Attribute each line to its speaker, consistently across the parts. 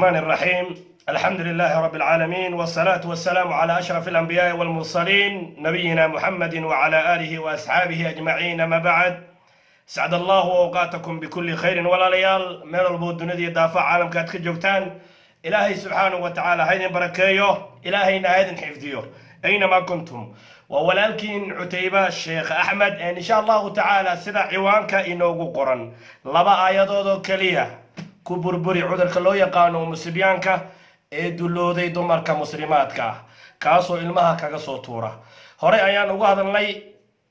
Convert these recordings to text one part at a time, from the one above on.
Speaker 1: الرحمن الرحيم. الحمد لله رب العالمين، والصلاة والسلام على أشرف الأنبياء والمرسلين، نبينا محمد وعلى آله وأصحابه أجمعين. ما بعد، سعد الله أوقاتكم بكل خير. Walaalayaal, meel walboo dunida iyo daafaha caalamka aad ka joogtaan، Ilaahay subxaanahu wa tacaala ha idin barakeeyo، Ilaahayna ha idin xifdiyo aynamaa kuntum. Waa walaalkiin Cutayba Sheekh Axmed. Insha Allahu tacaala, sida ciwaanka inoogu qoran, laba aayadood oo keliya ku burburi cudurka loo yaqaano umusibyaanka ee dulooday dumarka muslimaadka ah، kaasoo ilmaha kaga soo tuura. Horey ayaan ugu hadalnay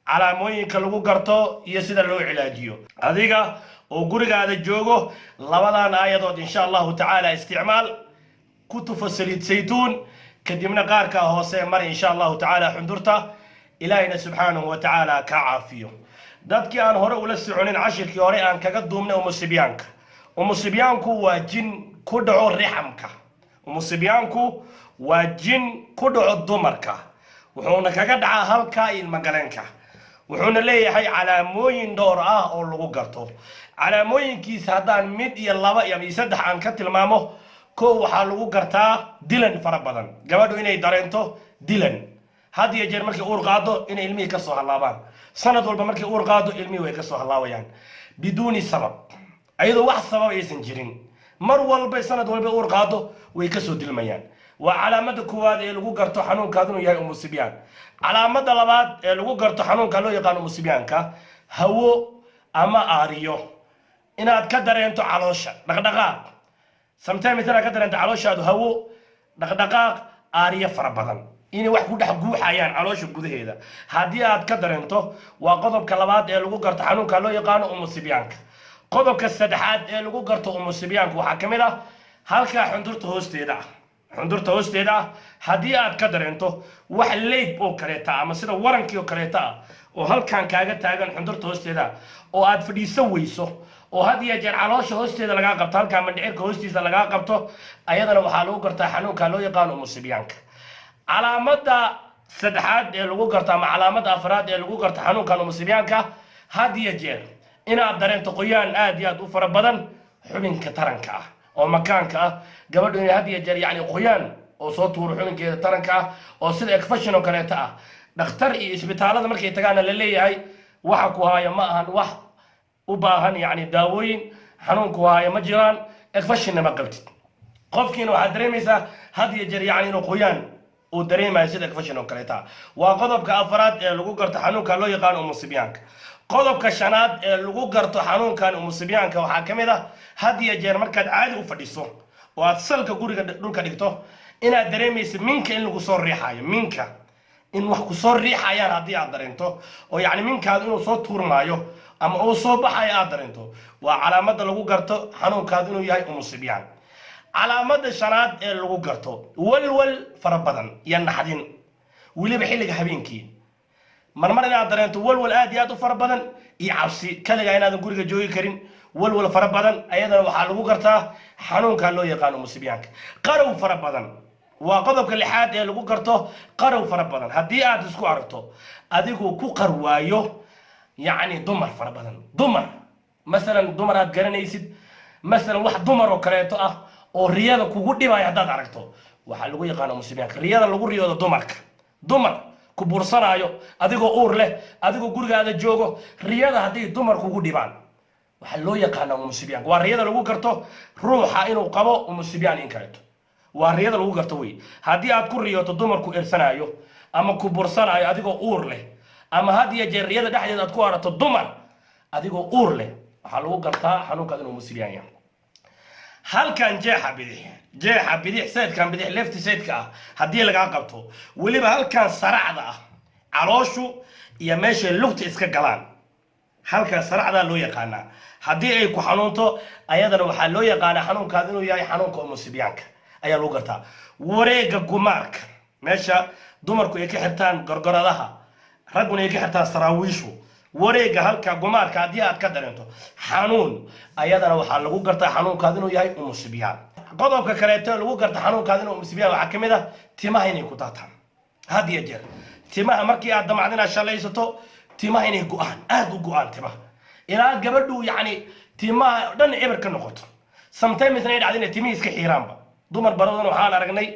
Speaker 1: calaamooyinka lagu garto iyo sida loo cilaajiyo. Adiga oo gurigaada joogo, labadan aayadood insha Allahu tacaala isticmaal. Ku tufo saliid saytuun، kadibna qaarkaa hoose mar insha Allahu tacaala xundurta. Ilaahayna subxaanahu wa tacaala kaa caafiyo. Dadkii aan hore ula soconin cashirkii hore aan kaga duubnay umusibyaanka, umusibyaanku waa jin ku dhaco rixamka. Umusibyaanku waa jin ku dhaco dumarka، wuxuuna kaga dhacaa halka ilmagaleenka، wuxuuna leeyahay calaamooyin dhowr ah oo lagu garto. Calaamooyinkiisa haddaan mid iyo laba iyo saddex aan ka tilmaamo: kow، waxaa lagu gartaa dilan fara badan، gabadhu inay dareento dilan had iyo jeer markay uur qaado، inay ilmihii kasoo hallaabaan. Sanad walba markay uur qaado ilmihii way kasoo hallaabayaan biduuni sabab، ayadoo wax sabab aysan jirin. Mar walba، sanad walba uur qaado way kasoo dilmayaan. Waa calaamada koowaad ee lagu garto xanuunkaad inuu yahay umusibyaan. Calaamada labaad ee lagu garto xanuunka loo yaqaano umusibyaanka: hawo ama aariyo inaad ka dareento caloosha، dhaqdhaqaaq. Sometimes inaad ka dareento calooshaadu hawo، dhaqdhaqaaq، aariyo fara badan، inay wax ku dhex guuxayaan caloosha gudaheeda haddii aad ka dareento، waa qodobka labaad ee lagu garto xanuunka loo yaqaano umusibyaanka. Qodobka saddexaad ee lagu garto umusibyaanka waxaa ka mid ah halkaa xundurta hoosteeda ah. Xundurta hoosteeda ah haddii aad ka dareento wax leyb oo kaleeta ama sida warankii oo kaleeta ah oo halkan kaaga taagan xundurta hoosteeda ah، oo aad fadhiisan weyso، oo had iyo jeer caloosha hoosteeda lagaa qabto، halkaa mandhicirka hoostiisa lagaa qabto، ayadana waxaa lagu gartaa xanuunka loo yaqaano umusibyaanka. Calaamada saddexaad ee lagu garto ama calaamada afraad ee lagu garto xanuunkan umusibyaanka: had iyo jeer inaad dareento qoyaan aad iyo aad u fara badan xubinka taranka ah oo makaanka ah. Gabadhu inay had iyo jeer yani qoyaan oo soo tuuro xubinkeeda taranka ah oo sida infection oo kaleeta ah. Dhakhtar iyo isbitaalada markay tagaana la leeyahay waxa ku haaya ma ahan wax u baahan yani daawooyin، xanuunku haaya ma jiraan، infectionna ma qabtid. Qofkiina waxaad dareemaysaa had iyo jeer yani inuu qoyaan uu dareemayo sida infection oo kaleeta ah. Waa qodobka afraad ee lagu garto xanuunka loo yaqaano umusibyaanka. Qodobka shanaad ee lagu garto xanuunkan umusibyaanka waxaa ka mid ah had iyo jeer markaad caadi u fadhiso oo aad salka guriga dhulka dhigto inaad dareemayso minka in lagu soo riixayo، minka in wax kusoo riixayaan haddii aad dareento، oo yacni minkaadu inuu soo tuurmaayo ama uu soo baxayo aad dareento، waa calaamada lagu garto xanuunkaadu inuu yahay umusibyaan. Calaamada shanaad ee lagu garto: walwal fara badan iyo naxdin، weliba xilliga habeenkii. Marmar inaad dareento walwal aad iyo aad u fara badan iyo cabsi، kaligaa inaadan guriga joogi karin، walwal fara badan، ayadana waxaa lagu gartaa xanuunka loo yaqaano umusibyaanka. Qarow fara badan waa qodobka lixaad ee lagu garto. Qarow fara badan haddii aad isku aragto adigoo ku qarwaayo yacni dumar fara badan، dumar masalan dumar aad garanaysid، masalan wax dumar oo kaleeto ah oo riyada kugu dhibaya haddaad aragto، waxaa lagu yaqaana umusibyaanka. Riyada lagu riyoodo dumarka، dumar ku buursanaayo adigoo uur leh، adigoo gurigaada joogo، riyada hadday dumar kugu dhibaan، waxaa loo yaqaanaa umusibyaanka. Waa riyada lagu garto ruuxa inuu qabo umusibyaan in kaleeto، waa riyada lagu garto wey. Haddii aad ku riyooto dumarku ersanaayo ama ku bursanaayo adigoo uur leh، ama had iyo jeer riyada dhexdeeda aad ku aragto dumar adigoo uur leh، waxaa lagu gartaa xanuunkaas inuu musibyaan yahay. Halkan jeexa bidix، jeexa bidix، sidekan bidix، left sideka ah haddii lagaa qabto، weliba halkan saracda ah، calooshu iyo meeshay lugta iska galaan، halkan saracdaa loo yaqaanaa، haddii ay ku xanuunto، ayadana waxaa loo yaqaanaa xanuunkaas inuu yahay xanuunka umusibyaanka ayaa lagu gartaa. Wareega gumaarka، meesha dumarku ay ka xirtaan gorgoradaha، ragguna ay ka xirtaan saraawiishu، wareega halka gumaarka haddii aad ka dareento xanuun، ayadana waxaa lagu gartaa xanuunkaas inuu yahay umusibyaan. Qodobka kaleeto lagu garta xanuunkaas inuu umusibyaan waxaa kamid ah timaha inay ku daataan had iyo jeer. Timaha markii aad damacdo inaad shalaysato، timaha inay go-aan، aada u go-aan timaha، ilaa gabadhu yacni timaha dhan eber ka noqoto. Sometimes inay dhacdo inay timihii iska xiiraanba. Dumar badan waxaan aragnay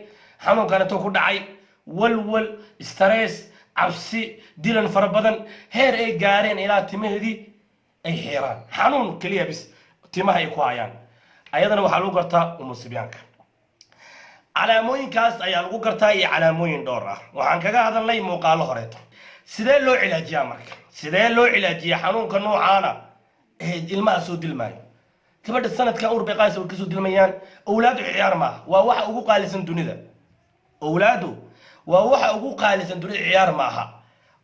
Speaker 1: xanuunkan intuu ku dhacay walwal, stress, cabsi, dilan fara badan, heer ay gaareen ilaa timaheedii ay xiiraan, xanuun keliya bis timaha ay ku hayaan. Ayadana waxaa lagu gartaa umusibyaanka. Calaamooyinkaas ayaa lagu gartaa iyo calaamooyin dhowr ah waxaan kaga hadalnay muuqaalo horeeto. Sidee loo cilaajiyaa marka? Sidee loo cilaajiyaa xanuunka noocaana ee ilmaha soo dilmaayo? Gabadha sanadka uur bay qaadaysa, way kasoo dilmayaan. Owlaadu ciyaar maaha, waa waxa ugu qaalisan dunida. Owlaadu waa waxa ugu qaalisan dunida, ciyaar maaha.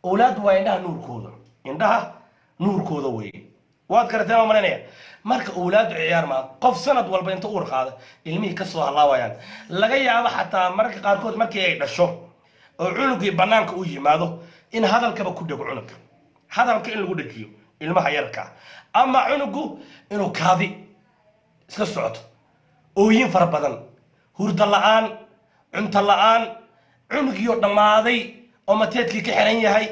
Speaker 1: Owlaadu waa indhaha nuurkooda, indhaha nuurkooda weeye. Waad garateen oo malinaya. Marka owlaadu ciyaar maaha. Qof sanad walba inta uur qaada ilmihii kasoo halaawayaan, laga yaabo xataa mararka qaarkood markii ay dhasho oo cunugii banaanka u yimaado in hadalkaba ku dhego cunuga, hadalka in lagu dhejiyo ilmaha yarka, ama cunugu inuu kaadi iska socoto, ooyin fara badan, hurdo la-aan, cunto la-aan, cunugiioo dhammaaday oo mateedkii ka xiran yahay.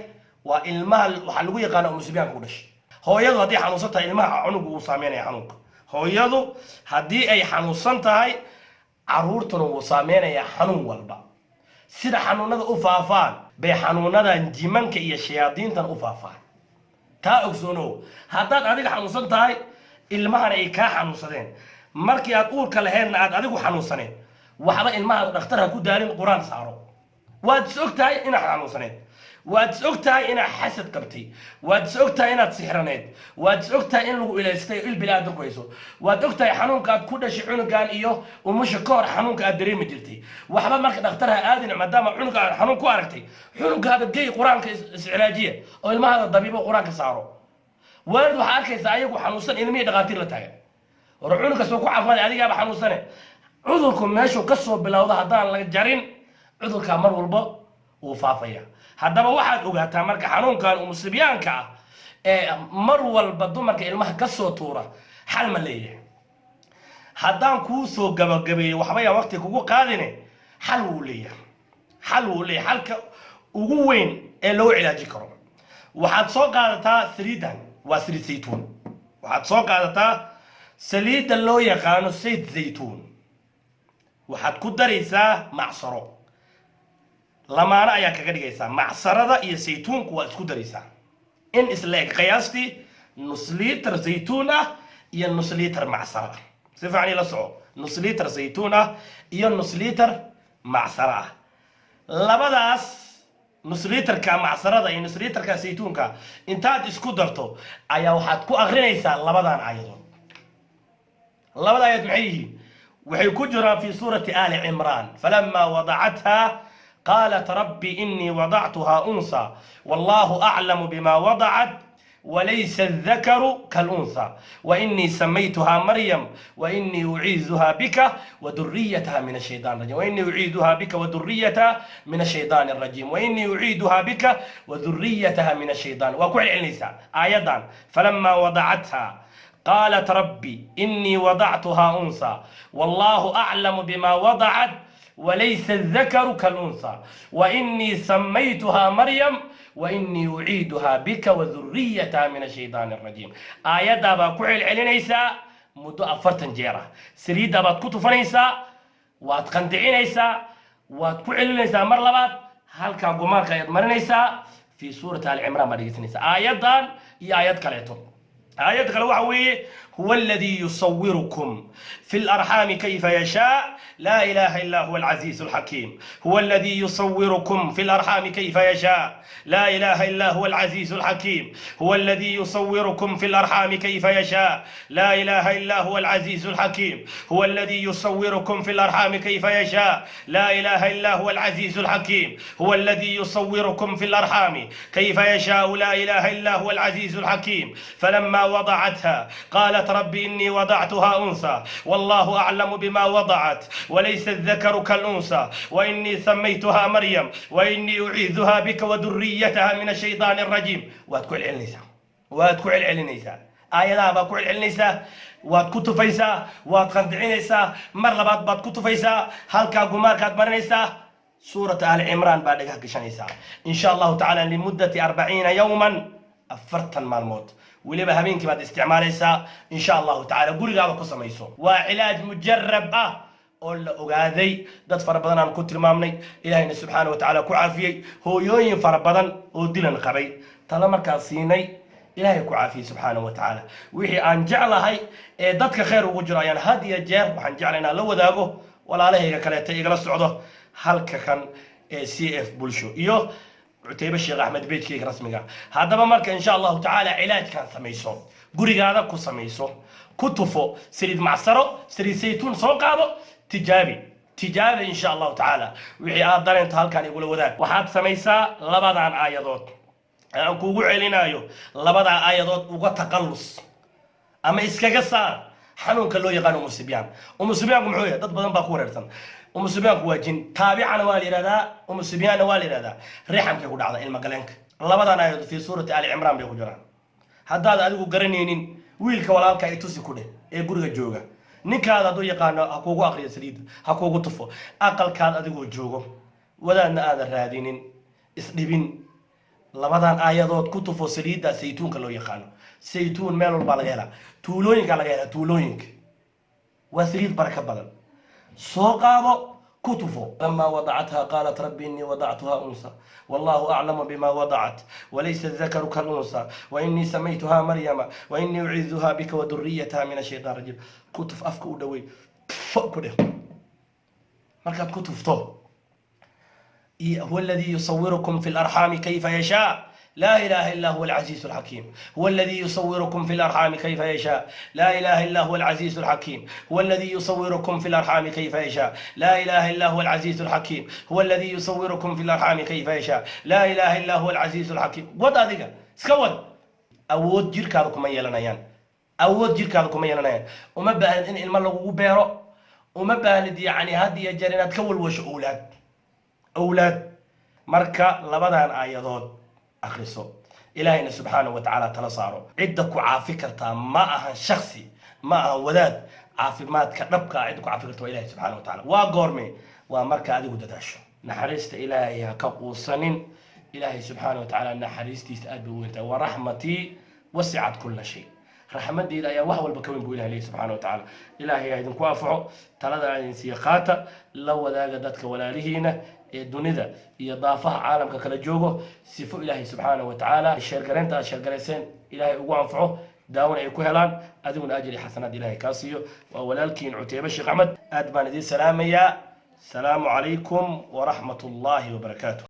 Speaker 1: Waa ilmaha waxaa lagu yaqaana umusibyaanka u dhashay. Hooyadu haddii xanuunsan tahay, ilmaha cunugu uu saameynaya xanuunka. Hooyadu haddii ay xanuunsan tahay, caruurtuna wuu saameynayaa xanuun walba. Sida xanuunada u faafaan bay xanuunadan jimanka iyo shayaadiintan u faafaan. Taa ogsoonow, haddaad adiga xanuunsan tahay, ilmahana ay kaa xanuunsadeen, markii aad uurka lahaydna aad adigu xanuunsaneed, waxba ilmahaada dhakhtar ha ku daalin, qur-aan saaro. Waad is og tahay inaad xanuunsaneed, waad is og tahay inaad xasad qabtay, waad is og tahay inaad sixraneed, waad is og tahay in lagu ilaystay oo il bilaadan ku hayso, waad og tahay xanuunka aad ku dhashay cunugan iyo umusha ka hor xanuunka aad dareemi jirtay. Waxba marka dhakhtar ha aadin, maadaama cunuga aad xanuun ku aragtay. Cunugaada gey qur-aanka, iscilaajiya oo ilmahaada dabiibo, qur-aanka saaro. Waalid waxaa arkaysaa ayagu xanuunsan, ilmihii dhakhaatiir la taagan. War cunuga soo ku caafimaad, adigaaba xanuunsane. Cudurku meeshuu ka soo bilowda haddaan laga jarin, cudurkaa mar walba wuu faafaya. Haddaba waxaad ogaataa marka xanuunkan umusibyaanka ah ee mar walba dumarka ilmaha ka soo tuura xal ma leeyahay? Haddaan kuu soo gabagabeeyo, waxba yaan waqti kugu qaadine, xal wuu leeyahay, xal wuu leeyahay. Xalka ugu weyn ee loo cilaaji karo, waxaad soo qaadataa saliidan, waa saliid saytuun. Waxaad soo qaadataa saliidda loo yaqaano sayd zaytuun, waxaad ku daraysaa macsaro, lamaano ayaa kaga dhigaysaa. Macsarada iyo saytuunku waa isku daraysaa in isla eg, qiyaastii nus liiter zaytuun ah iyo nus liiter macsaro ah. Si fiican ila soco: nus liiter zaytuun ah iyo nus liiter macsaro ah. Labadaas, nus liiterka macsarada iyo nus liiterka saytuunka, intaad isku darto ayaa waxaad ku akrinaysaa labadan aayadood. Labada aayadood maxay yihiin? Waxay ku jiraan fi suurati Ali Cimraan: "Falama wadacatha qaalat rabbi inii wadactuha unsa wallahu aclamu bima wadacat walaysa aldakaru kalunha wainii samaytuha Maryam wainii uciiduha bika waduriyataha min ashaytan rajim, wainii uciiduha bika waduriyataha min ashaytaan arajim, wainii uciiduha bika waduriyataha min ashaytaan." Waa ku celcelinaysaa aayaddan: "Falama wadacatha qaalat rabbi inii wadactuha unsa wallahu aclamu bima wadacat walaysa aldakaru kalunha wainii samaytuha Maryam wainii uciiduha bika waduriyataha min ashaytaan arajiim." Aayaddaa baad ku celcelinaysaa muddo 40 jeer ah. Saliiddaa baad ku tufanaysaa, waad qandicinaysaa, waad ku celinaysaa mar labaad, halkaa gumaarka ayaad marinaysaa. Fi suurati Alcimraan baad dhegeysanaysaa aayaddan iyo aayad kaleeto. Aayad kale waxa weeye: "Huwa aladii yusawirukum fi larxaami kayfa yashaa, laa ilaha illa huwa alcaziizu alxakiim. Huwa aladii yusawirukum fi larxaami kayfa yashaa, laa ilaha illa huwa alcaziizu alxakiim. Huwa aladii yusawirukum fi larxaami kayfa yashaa, laa ilaha illa huwa alcaziizu alxakiim. Huwa aladii yusawirukum fi larxaami kayfa yashaa, laa ilaha illa huwa alcaziizu alxakiim. Huwa aladii yusawirukum fi larxaami kayfa yashaau, laa ilaha illa huwa alcaziizu alxakiim. Falama وضعتها قالت رب إني وضعتها أنثى والله أعلم بما وضعت وليس الذكر كالأنثى وإني سميتها مريم وإني أعيذها بك وذريتها من الشيطان الرجيم." Waad ku celcelinaysaa, waad ku celcelinaysaa, aayadaha baad ku celcelinaysaa, waad ku tufaysaa, waad qandicinaysaa, mar labaad baad ku tufaysaa, halkaa gumaarkaad marinaysaa, suurata Ali Cimraan baa dhagaha gashanaysaa, in sha Allahu tacala, limuddati 40 yowman, 40 maalmood. Weliba habeenkii baad isticmaalaysaa, in sha Allahu tacala. Gurigaaba ku samayso, waa cilaaj mujarab ah. Oo la ogaaday, dad fara badan aan ku tilmaamnay, Ilaahayna subxaana wa tacaala ku caafiyey. Hooyooyin fara badan oo dilan qabay talo markaan siinay, Ilaahay ku caafiyey subxaana wa tacaala. Wixii aan jeclahay ee dadka khayr ugu jiro ayaan had iyo jeer waxaan jeclay inaan la wadaago walaalahayga kaleeta igala socdo halka kan ee CF Bulsho iyo Cutaybe Sheekh Axmed page-kayga rasmiga. Haddaba marka, insha Allahu tacaala, cilaajkan samayso, gurigaada ku samayso, ku tufo saliid macsaro, saliid saytuun soo qaado, tijaabi, tijaabi. Insha Allahu tacaala, wixii aad dareento halkan igula wadaag. Waxaad samaysaa labadan aayadood aan kugu celinayo. Labadaa aayadood uga taqallus ama iskaga saar xanuunka loo yaqaano umusibyaan. Umusibyaanku muxuu yahay? Dad badan baa ku wareersan. Umusibyaanku waa jin taabicana waa la yihahdaa, umusibyaanna waa la yihahdaa. Rixamkay ku dhacda, ilma galeenka. Labadan aayadood fi suurati Ali Cimraan bay ku jiraan. Haddaad adigu garanaynin, wiilka walaalka itusi ku dheh ee guriga jooga. Ninkaada hadduu yaqaano, ha kuugu aqriyo saliidda, ha kuugu tufo. Aqalkaad adigoo joogo, wadaadna aadan raadinin, isdhibin, labadan aayadood ku tufo saliidda saytuunka loo yaqaano. Saytuun meel walbaa laga helaa, tuulooyinkaa laga helaa, tuulooyinka. Waa saliid baraka badan, soo qaado, ku tufo. لما وضعتها قالت رب إني وضعتها أنثى والله أعلم بما وضعت وليس الذكر كالأنثى وإني سميتها مريم وإني أعيذها بك وذريتها من الشيطان الرجيم. Ku tuf, afka u dhawey, ku dheh. Markaad ku tufto, هو الذي يصوركم في الأرحام كيف يشاء لا إله إلا هو العزيز الحكيم. هو الذي يصوركم في الأرحام كيف يشاء لا إله إلا هو العزيز الحكيم. هو الذي يصوركم في الأرحام كيف يشاء لا إله إلا هو العزيز الحكيم. هو الذي يصوركم في الأرحام كيف يشاء لا إله إلا هو العزيز الحكيم. Wad adiga, iska wad. Awood jirkaada kuma yeelanayaan, awood jirkaada kuma yeelanayaan. Uma baahnid in ilmo lagugu beero, uma baahnid yacni had iyo jeer inaad ka walwasho owlaad, awlaad. Marka labadan aayadood akhriso, Ilaahayna subxaanahu wa tacaala tala saaro. Cidda ku caafi kartaa ma ahan shaksi, ma ahan wadaad. Caafimaadka dhabka ah cidda ku caafi karta waa Ilahay subxaana wa tacala. Waa goorme? Waa marka adigu dadaasho. Naxariista Ilaahay ha ka quusanin. Ilaahay subxaana wa tacaala naxariistiisa aad bay u weyntahay. ورحمتي وسعت كل شيء, raxmadeyda ayaa wax walba ka weyn buu Ilahay leeyahy subxana wa tacaala. Ilaahay ha idinku anfaco talada aan idin siiye. Qaata, la wadaaga dadka walaalihiina ee dunida iyo daafaha caalamka kala joogo, sifo Ilaahay subxaana wa tacaala share-garaynta aad share-garayseen Ilaahay ugu anfaco, daawana ay ku helaan, adiguna ajri xasanaad Ilahay kaa siiyo. Waa walaalkiin Cuteybe Sheekh Axmed. Aad baan idiin salaamayaa. Asalaamu calaykum waraxmat ullaahi wabarakaatu.